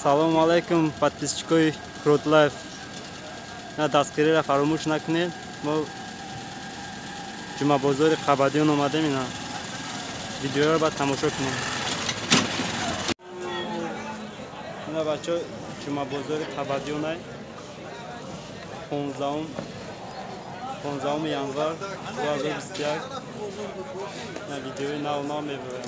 Салому алайкум, подписчикои Крот Лайф. На дастгириро фаромӯш накунед. Мо ҷумъабозори Қабадиён омадем, ина видеоро баъд тамошо кунем. Ина бачо ҷумъабозори Қабадиёнай 15 январ 2021. На видеои нав нав мебарем.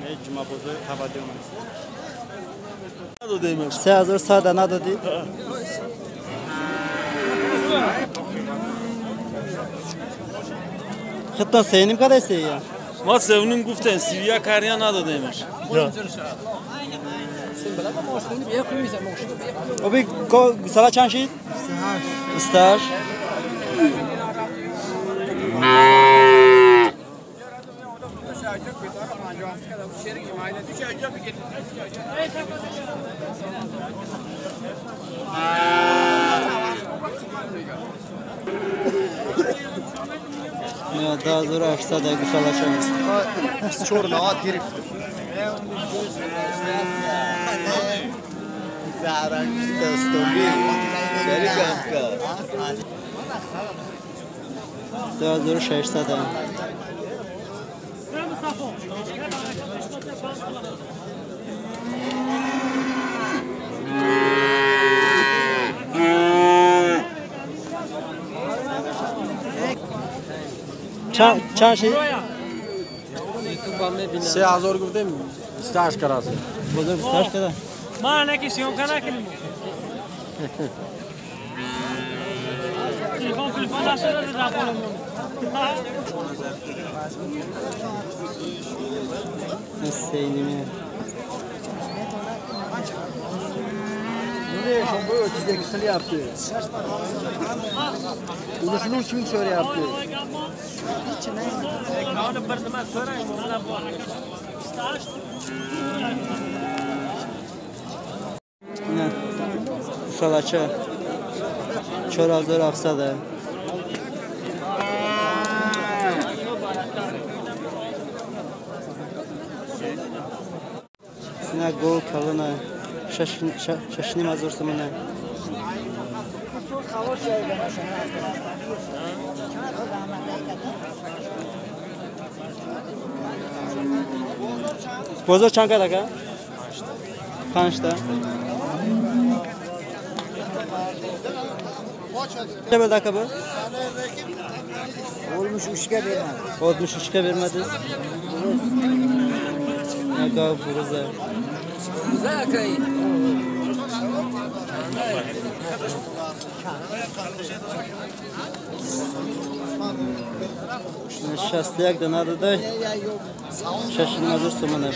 Не ҷумъабозори Қабадиён аст. 3100 надодӣ? Худтон сеним кадаисте я? Ма севним гуфтем, 31 кария надодемаш. Оби гусала чанд шид? 28. 28. 2800 гусалача. 24 навад гирифт. 2600. Чанд шид? 3000 гуфтем, 28 карас. Бозор 28 када? Ма неки съёмка накунем. Телефон телефон нашуда заполем. Сейниме. Ne bu 32 qilyapti. Unisini 3000 so'rayapti. Bir nima so'rang, bor. Гусалача 4700. Ина гол калона 6,5 ҳазор сомона. Бозор чанд кад ака? 5та. Ча ака bu? 63ga bermadi. 63ga bermadingiz? Aka buza. Buza aka. 61 да надодай. 6,5 ҳазор сомона.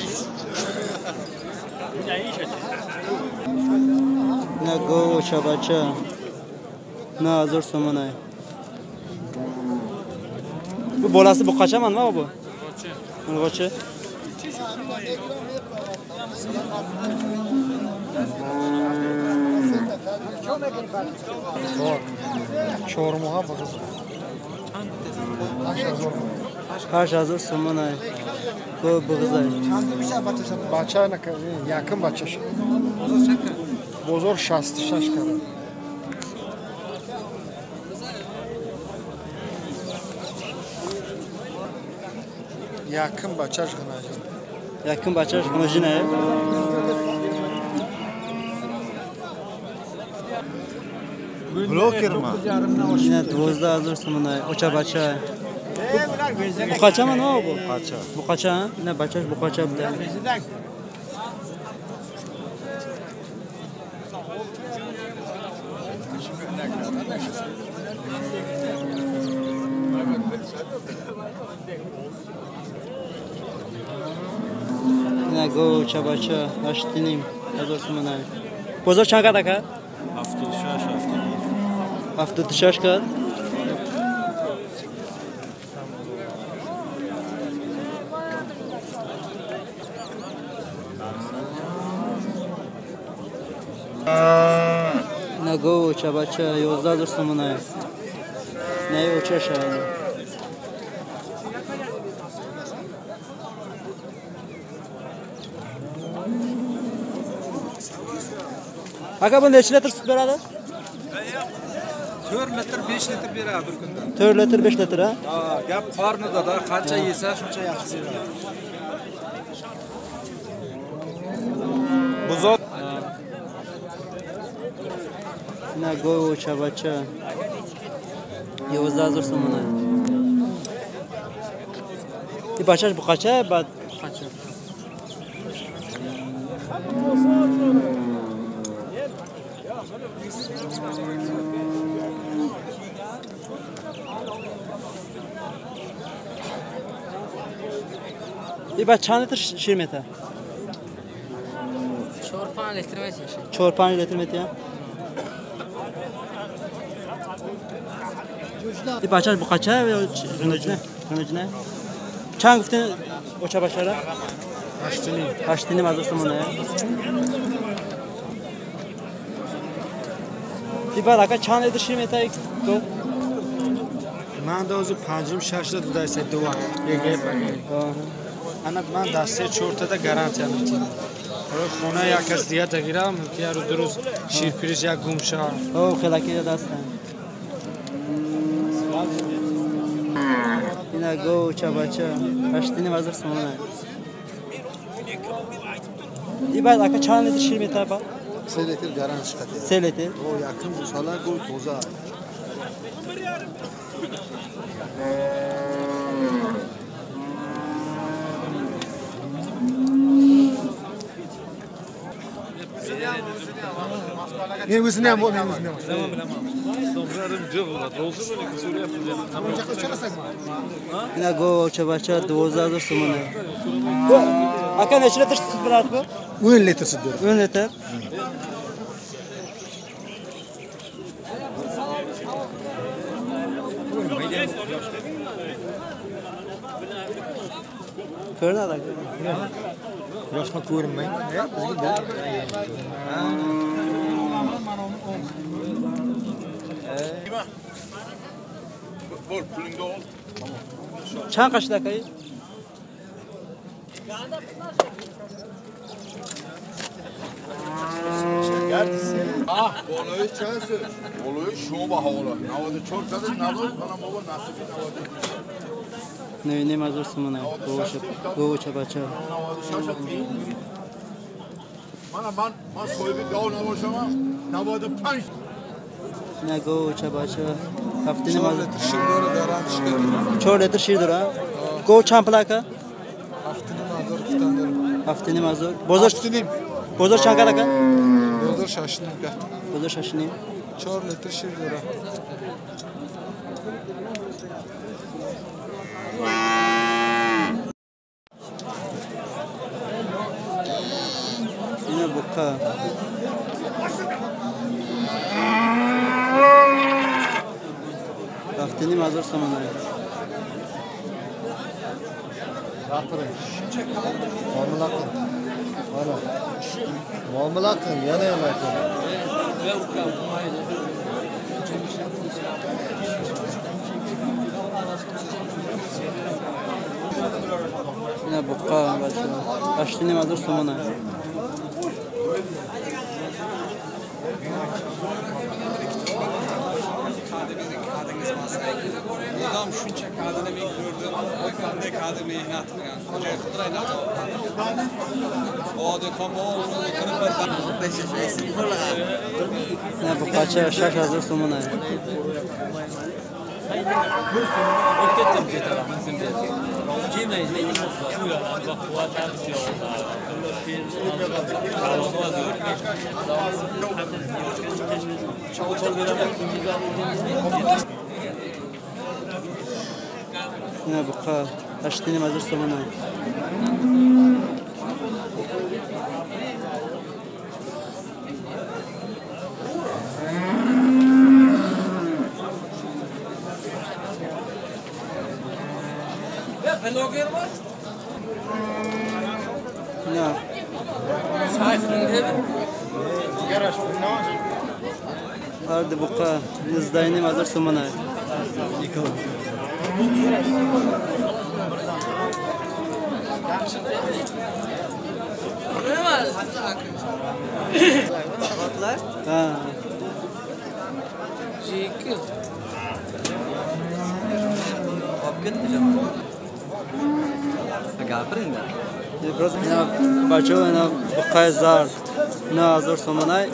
На гов очабача 9000 сомона. Bu bolasi buqachaman nima bu? Urg'ochi. Чор моҳа буғиз. 8000 сомона. Гов буғизай. Бача якум бачаш. Бозор 66 кара. Якум бачаш ғунажин. Якум бачаш ғунажин э? Блокер ма. Ина 12000 сомона. Оча бача. Буқача ма nima bu? Буқача. Буқача, ина бачаш буқача буда. Ина гов чабача 8,5 ҳазор сомона. Бозор чанд кад ака? 76, 77. 76 кад? Ина гов очабача 11 000 сомона. Не очаша. Aka, bu necha litr sut beradi? 4 litr, 5 litr beradi bir kunda. 4 litr, 5 litr, ha? Ha, gap qornida da, qancha yesa shuncha yaxshi beradi. Buzoq. На голову чабача. 11,000 сомона. И бачаш буқача, баъд қача. И баъд чанд литр шир метаҳад? 4-5 литр метаҳад. 4-5 литр метаҳад? И бачаш буқача ё жунаҷна? Жунаҷна? Чанд гуфтин оча бачара? 8.5. 8.5 сомона. И баъд ака чанд литр шир метаҳад? Ман дози 5-6 та дудайса дува. Еге баге. Ана ман дар 3-4 тада гарантия метиҳам. Барои хона як кас дига дагирам, мумкин як рӯз ду рӯз ширпириш як гум шавад. О, хелаки дастан. Ина го чабача 8.5 сомона. И баъд ака чанд литр шир метаҳад баъд? 3 литр гарант шикати. 3 литр? О, якум гусала гул тоза. Ина го чабача 12,000 сомона. Ака necha litr sut beradi bu? 10 litr sut beradi. 10 litr. Ko'rinadi aka. Boshqa ko'rinmaydi. Bizga Bor, pulingni ol. Чанд қашид aka? Болои чанд сӯ? Болои шумо ҳавола. 94 када надод, мана бобо насиби 90. 9.5 сомона. Говоча бача. 96. Мана ман соҳиби гов набошам, 95. На говоча бача. 7.5 литр шир дора гарант шикати. 4 литр шир дора. Гов чанд пул ака? 7.5 гуфтан дорам. 7.5. Бозор 7.5. Бозор чанд кад ака? Бозор 6.5 кад. Бозор 6.5. 4 литр шир дора. Ина буқа. 7.5 сомона. Muomala qil. Mana. Muomala qil, yana ham aytaman. Ина буқа бача. 8.5 сомона. Odam shuncha kadrni men ko'rdim, qanday kadr mehnat qilgan. Xo'ja Qidiray На буқача 6,000 сомона. Ина буқа 8.5 сомона. На. Ҳарду буқа 19.5 сомона. qilar? Ha. 2. Olib ketdi jamoa. Gapiring-da. Просто ина бачаҳо, ина буқаи зард 9000 сомонай.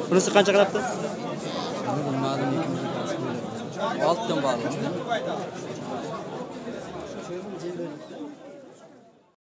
Bunisi qancha qilyapti? Bilmadim, oltin bor.